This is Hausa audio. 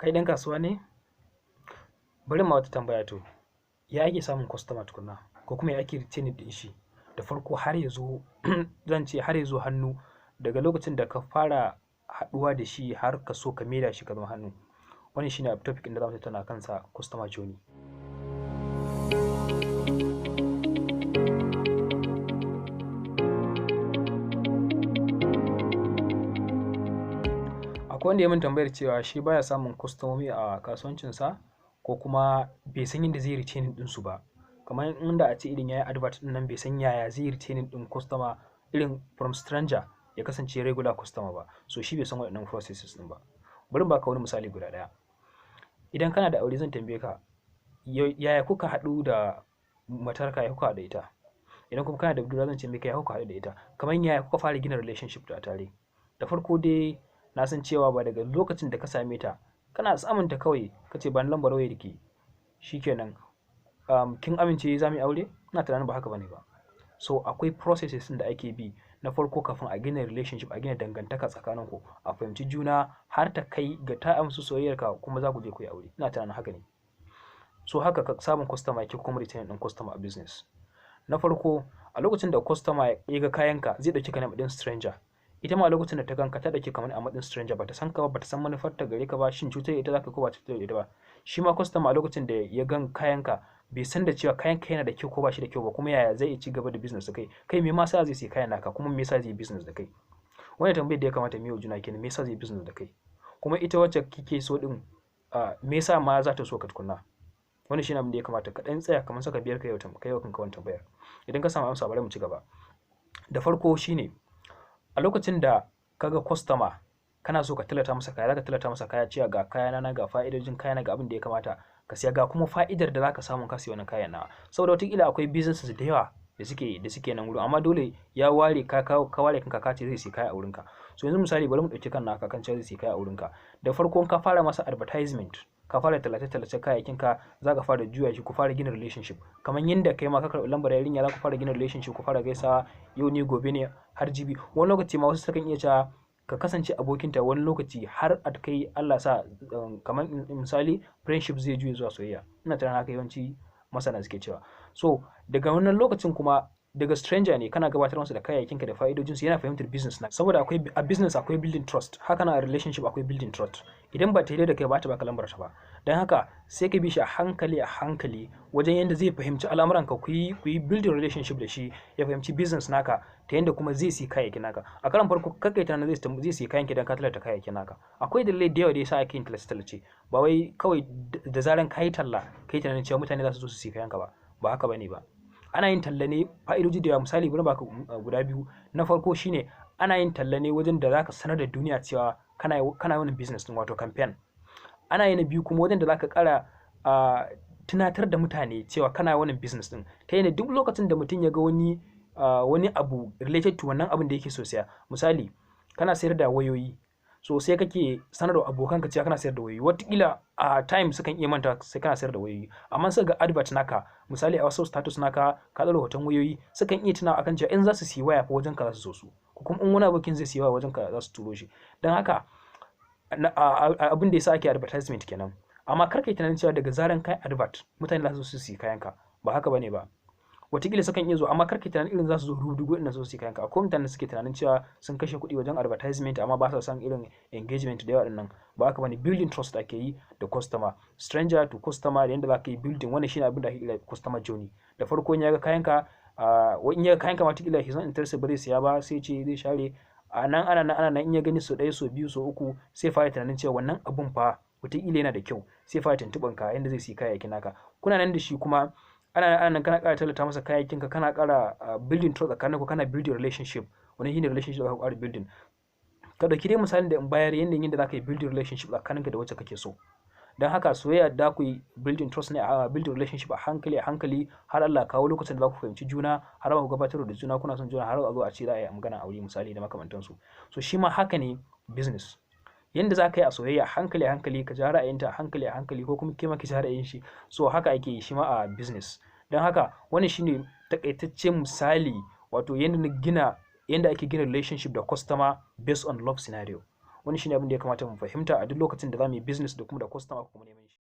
Kai ɗan kasuwa ne? Bari ma wata tambaya to, ya ake samun customer tukuna ko kuma ya ake retaining ɗin shi da farko har ya zo zan ce har ya zo hannu daga lokacin da ka fara haɗuwa da shi har ka so ka maida shi ka zama hannu. Wannan shine topic ɗin da zamu tattauna a kansa, customer journey. Akwai wanda ya min tambayar cewa shi baya samun kwastomomi a kasuwancinsa ko kuma bai san yadda zai retaining ɗinsu ba. Kamar inda a ce irin yayi advert ɗin nan, bai san yaya zai retaining ɗin customer irin from stranger ya kasance regular customer ba. So shi bai san waɗannan processes ɗin ba. Bari in baka wani misali guda ɗaya. Idan kana da aure, zan tambaye ka, yaya kuka haɗu da matarka, ya kuka haɗu da ita? Idan kuma kana da budurwa, zan ce maka ya kuka haɗu da ita? Kamar yaya kuka fara gina relationship da tare? Da farko dai na san cewa ba daga lokacin da ka same ta, kana samun ta kawai ka ce, "Ba ni lambar wayar ki, shikenan, kin amince za mu yi aure?" Ina tunanin ba haka bane ba. So akwai processes ɗin da ake bi na farko kafin a gina relationship, a gina dangantaka tsakanin ku, a fahimci juna har ta kai ga ta amsa soyayyarka kuma za ku je ku yi aure. Ina tunanin haka ne. So haka ka samun customer yake, kuma retaining ɗin customer a business. Na farko, a lokacin da customer ya ga kayanka, zai ɗauki ka ne a matsayin stranger. Ita ma a lokacin da ta ganka, ta ɗauke ka a matsayin stranger, bata san ka ba, bata san manufar ta gare ka ba, shin cutar ita zaka ko ba cutar ita ba. Shi ma customer, a lokacin da ya gan kayanka, bai san da cewa kayanka yana da kyau ko ba shi da kyau ba, kuma yaya zai ci gaba da business da kai, kai me ma sa zai sai kayan naka, kuma me yasa zai business da kai? Wannan tambayar da ya kamata mu yi wa juna kenan: me yasa zai business da kai? Kuma ita wacce kike so din, me yasa ma za ta so ka tukunna? Wannan shine abin da ya kamata ka ɗan tsaya kamar saka biyar ka yi wa kanka wannan tambayar. Idan ka samu amsa, bari mu ci gaba. Da farko shine, a lokacin da kaga customer, kana so ka tallata masa kaya, zaka tallata masa kaya cewa ga kayana na, ga fa'idojin kayana, ga abin da ya kamata ka siya, ga kuma fa'idar da zaka samu ka siya wannan kayan nawa. Saboda wataƙila akwai businesses da yawa da suke nan wurin, amma dole ya ware ka, ka ware kanka, ka ce zai siya kaya a wurinka. So yanzu misali, bari mu ɗauki kan naka kan cewa zai siya kaya a wurinka. Da farko ka fara masa advertisement, ka fara tallace-tallace kayayyakin ka, za ka fara juya shi, ku fara gina relationship kamar yadda kai ma ka karɓi lambar yarinya, za ku fara gina relationship, ku fara gaisawa yau ne, gobe ne, har jibi. Wani lokaci ma wasu sukan iya cewa ka kasance abokinta wani lokaci har a kai Allah sa kamar misali friendship zai juye zuwa soyayya. Ina tunanin haka yawanci masana suke cewa. So daga wannan lokacin kuma, daga stranger ne, kana gabatar masa da kayayyakinka da fa'idojinsu, yana fahimtar business na. Saboda akwai a business akwai building trust, haka na a relationship akwai building trust. Idan ba ta da kai ba, ta baka lambar ta ba. Don haka sai ka bi shi a hankali a hankali wajen yadda zai fahimci al'amuranka, ku yi building relationship da shi, ya fahimci business naka ta yadda kuma zai siyi kayayyakin naka. A karan farko kakai tunanin zai siyi kayan idan ka tallata kayayyakin naka. Akwai dalilai da yawa da yasa ake yin tallace-tallace. Ba wai kawai da zaran kayi talla kai tunanin cewa mutane za su zo su siyi kayanka ba. Ba haka bane ba. Ana yin talla ne fa'idoji da yawa. Misali, bari baka guda biyu. Na farko shine, ana yin talla ne wajen da zaka sanar da duniya cewa kana wani business din, wato campaign. Ana yi na biyu kuma wajen da zaka kara tunatar da mutane cewa kana wannan business din, ta yadda duk lokacin da mutum ya ga wani abu related to wannan abin da yake so siya. Misali, kana sayar da wayoyi, so sai kake sanar da abokanka cewa kana sayar da wayoyi. Wataƙila a time sukan iya manta sai kana sayar da wayoyi, amma suka ga advert naka, misali a wasu status naka ka ɗaura hoton wayoyi, sukan iya tunawa akan cewa in za su siyi waya fa, wajen ka za su zo su, ko kuma in wani abokin zai siyi waya, wajen ka za su turo shi. Don haka abin da yasa ake advertisement kenan. Amma kar kai tunanin cewa daga zaran kai advert, mutane za su zo su siyi kayanka. Ba haka bane ba. Wataƙila sukan iya zo, amma kar kai tunanin irin za su zo rudugu ɗin su siyi kayanka. Akwai mutane suke tunanin cewa sun kashe kuɗi wajen advertisement amma ba sa son irin engagement da yawa ɗin nan. Ba haka bane. Building trust ake yi da customer, stranger to customer, da yanda za ka yi building. Wannan shine abin da ake kira customer journey. Da farko in ya ga kayanka, in ya ga kayanka ma wataƙila he's not interested, ba zai siya ba, sai ce zai share. A nan ana nan ana nan, in ya gani sau ɗaya, sau biyu, sau uku, sai fara tunanin cewa wannan abun fa wataƙila yana da kyau, sai fara tuntuɓan ka yanda zai siyi kayayyakin naka. Kuna nan da shi kuma ana nan ana nan, kana ƙara tallata masa kayayyakin ka, kana ƙara building trust tsakanin ku, kana building relationship. Wannan shine relationship da ka ƙara building. Ka ɗauki dai misalin da in bayar, yanda za ka yi building relationship tsakaninka da wacce kake so. Don haka soyayya da ku yi building trust ne, a building relationship a hankali a hankali, har Allah kawo lokacin da za ku fahimci juna, har ma ku gabatar da juna kuna son juna, har a zo a ce za a yi magana aure, misali, da makamantansu. So shi ma haka ne business. Yanda za ka yi a soyayya, hankali a hankali ka ja ra'ayinta, a hankali a hankali, ko kuma ke ma ki ja ra'ayin shi, so haka ake yi shi ma a business. Don haka wannan shine takaitaccen misali, wato yanda na gina, yanda ake gina relationship da customer based on love scenario. Wannan shine abin da ya kamata mu fahimta a duk lokacin da za mu yi business da kuma da customer ko kuma neman shi.